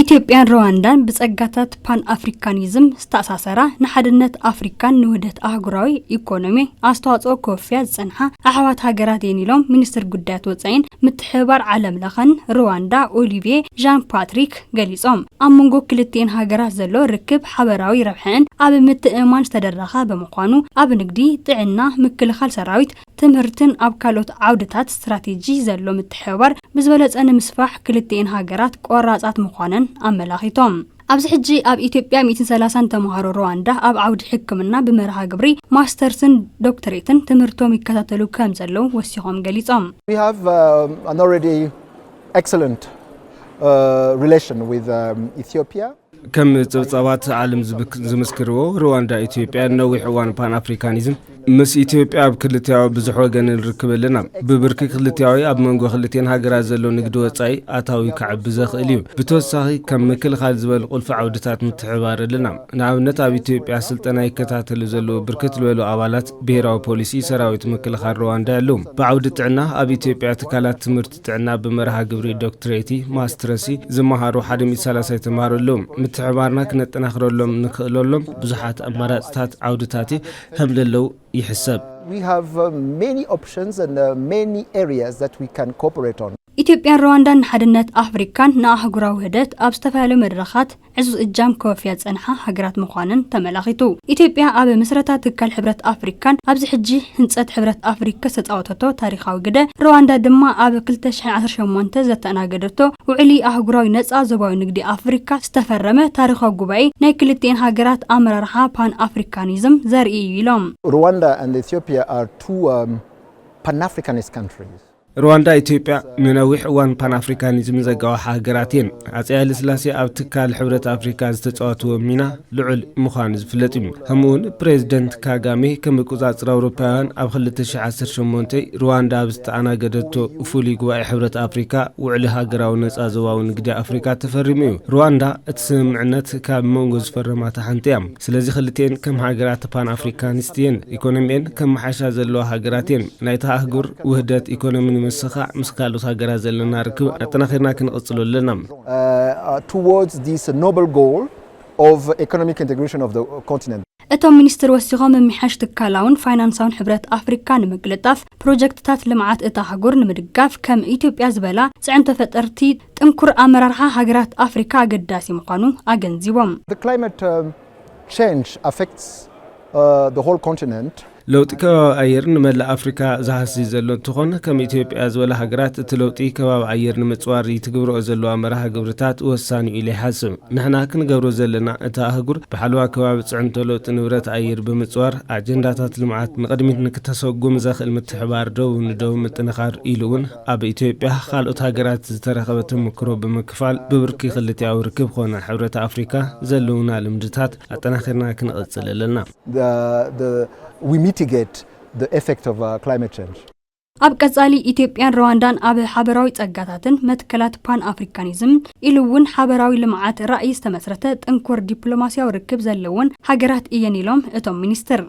ኢትዮጵያን ሩዋንዳን ብጸጋታት ፓን ኣፍሪካኒዝም ዝተኣሳሰራ፣ ንሓድነት ኣፍሪካን ንውህደት ኣህጉራዊ ኢኮኖሚ ኣስተዋጽኦ ከወፍያ ዝጸንሓ ኣሕዋት ሃገራት እየን ኢሎም ሚኒስትር ጉዳያት ወጻኢን ምትሕብባር ዓለም ለኸን ሩዋንዳ ኦሊቪየ ዣን ፓትሪክ ገሊጾም። ኣብ መንጎ ክልቲኤን ሃገራት ዘሎ ርክብ ሓበራዊ ረብሐን ኣብ ምትእምማን ዝተደረኸ ብምዃኑ፣ ኣብ ንግዲ፣ ጥዕና፣ ምክልኻል ሰራዊት፣ ትምህርትን ኣብ ካልኦት ዓውድታት ስትራቴጂ ዘሎ ምትሕብባር ብዝበለጸ ንምስፋሕ ክልቲኤን ሃገራት ቆራጻት ምዃነን ኣመላኺቶም። ኣብዚ ሕጂ ኣብ ኢትዮጵያ ሚእትን ሰላሳን ተምሃሮ ሩዋንዳ ኣብ ዓውዲ ሕክምና ብመርሃ ግብሪ ማስተርስን ዶክተሬትን ትምህርቶም ይከታተሉ ከም ዘለዉ ወሲኾም ገሊጾም። We have um, an already excellent uh, relation with um, Ethiopia. ከም ጸብጻባት ዓለም ዝምክ- ዝምስክርዎ፣ ሩዋንዳ ኢትዮጵያ ነዊሕ እዋን ፓን ኣፍሪካኒዝም ምስ ኢትዮጵያ ኣብ ክልቲያዊ ብዙሕ ወገን ንርክብ ኣለና። ብብርኪ ክልቲያዊ ኣብ መንጎ ክልቲኤን ሃገራት ዘሎ ንግዲ ወጻኢ ኣታዊ ክዓቢ ዘኽእል እዩ። ብተወሳኺ ከም ምክልኻል ዝበሉ ቁልፊ ዓውድታት ምትሕብባር ኣለና። ንኣብነት ኣብ ኢትዮጵያ ስልጠና ይከታተሉ ዘለዉ ብርክት ዝበሉ ኣባላት ብሄራዊ ፖሊሲ ሰራዊት ምክልኻል ሩዋንዳ ኣለዉ። ብዓውዲ ጥዕና ኣብ ኢትዮጵያ ትካላት ትምህርቲ ጥዕና ብመርሃ ግብሪ ዶክትሬቲ ማስትረሲ ዝመሃሩ ሓደ ሚእቲ ሰላሳ ተምሃሮ ኣለዉ። ምትሕብባርና ክነጠናኽረሎም ንኽእለሎም ብዙሓት ኣማራፅታት ዓውድታት ከም ዘለዉ ይሕሰብ። We have uh, many options and uh, many areas that we can cooperate on. ኢትዮጵያን ሩዋንዳን ንሓድነት ኣፍሪካን ንኣህጉራዊ ውህደት ኣብ ዝተፈላለዩ መድረኻት ዕዙዝ እጃም ከወፍያ ዝጸንሓ ሃገራት ምዃነን ተመላኺቱ። ኢትዮጵያ ኣብ ምስረታ ትካል ሕብረት ኣፍሪካን ኣብዚ ሕጂ ህንጸት ሕብረት ኣፍሪካ ዝተጻወተቶ ታሪኻዊ ግደ፣ ሩዋንዳ ድማ ኣብ ክልተ ሽሕን ዓሰርተ ሸሞንተን ዘተኣናገደቶ ውዕሊ ኣህጉራዊ ነጻ ዞባዊ ንግዲ ኣፍሪካ ዝተፈረመ ታሪኻዊ ጉባኤ ናይ ክልቲኤን ሃገራት ኣመራርሓ ፓን ኣፍሪካኒዝም ዘርኢ እዩ ኢሎም። Rwanda and Ethiopia are two um, Pan Africanist countries. ሩዋንዳ ኢትዮጵያ ንነዊሕ እዋን ፓን ኣፍሪካኒዝም ዘጋወሓ ሃገራት እየን። ኣጼ ሃይለስላሴ ኣብ ትካል ሕብረት ኣፍሪካ ዝተፃወትዎ ሚና ልዑል ምዃኑ ዝፍለጥ እዩ። ከምኡውን ፕሬዚደንት ካጋሜ ከም ኣቆፃፅራ ኣውሮፓውያን ኣብ ክልተ ሽሕ ዓሰርተ ሸሞንተ ሩዋንዳ ኣብ ዝተኣናገደቶ ፍሉይ ጉባኤ ሕብረት ኣፍሪካ ውዕሊ ሃገራዊ ነፃ ዞባዊ ንግዲ ኣፍሪካ ተፈሪሙ እዩ። ሩዋንዳ እቲ ስምምዕነት ካብ መንጎ ዝፈረማታ ሓንቲ እያ። ስለዚ ክልቲኤን ከም ሃገራት ፓን ኣፍሪካኒስት እየን። ኢኮኖሚኤን ከም መሓሻ ዘለዋ ሃገራት እየን። ናይታ ኣህጉር ውህደት ኢኮኖሚ ንምስኻዕ ምስ ካልኦት ሃገራት ዘለና ርክብ ኣጠናኺርና ክንቕጽሎ ኣለና። Uh, uh, towards this noble goal of economic integration of the continent. እቶም ሚኒስትር ወሲኾም ምምሕያሽ ትካላውን ፋይናንሳውን ሕብረት ኣፍሪካ ንምቅልጣፍ ፕሮጀክትታት ልምዓት እታ ኣህጉር ንምድጋፍ ከም ኢትዮጵያ ዝበላ ፅዕንቶ ፈጠርቲ ጥንኩር ኣመራርሓ ሃገራት ኣፍሪካ ኣገዳሲ ምዃኑ ኣገንዚቦም። The climate um, change affects uh, the whole continent. ለውጢ ከባቢ ኣየር ንመላእ ኣፍሪካ ዝሃሲ ዘሎ እንትኾን ከም ኢትዮጵያ ዝበላ ሃገራት እቲ ለውጢ ከባቢ ኣየር ንምፅዋር ይትግብርኦ ዘለዋ መርሃ ግብርታት ወሳኒ እዩ ኢለ ይሓስብ። ንሕና ክንገብሮ ዘለና እታ ኣህጉር ብሓለዋ ከባቢ ፅዕንቶ ለውጢ ንብረት ኣየር ብምፅዋር ኣጀንዳታት ልምዓት ንቕድሚት ንክተሰጉም ዘኽእል ምትሕባር ደቡብ ንደቡብ ምጥንኻር ኢሉ እውን ኣብ ኢትዮጵያ ካልኦት ሃገራት ዝተረኸበ ተመክሮ ብምክፋል ብብርኪ ክልቲኣዊ ርክብ ኮነ ሕብረት ኣፍሪካ ዘለውና ልምድታት ኣጠናኺርና ክንቕፅል ኣለና። The, the, we mitigate the effect of uh, climate change. ኣብ ቀጻሊ ኢትዮጵያን ሩዋንዳን ኣብ ሓበራዊ ጸጋታትን መትከላት ፓን ኣፍሪካኒዝም ኢሉ እውን ሓበራዊ ልምዓት ራእይ ዝተመስረተ ጥንኩር ዲፕሎማስያዊ ርክብ ዘለውን ሃገራት እየን ኢሎም እቶም ሚኒስትር።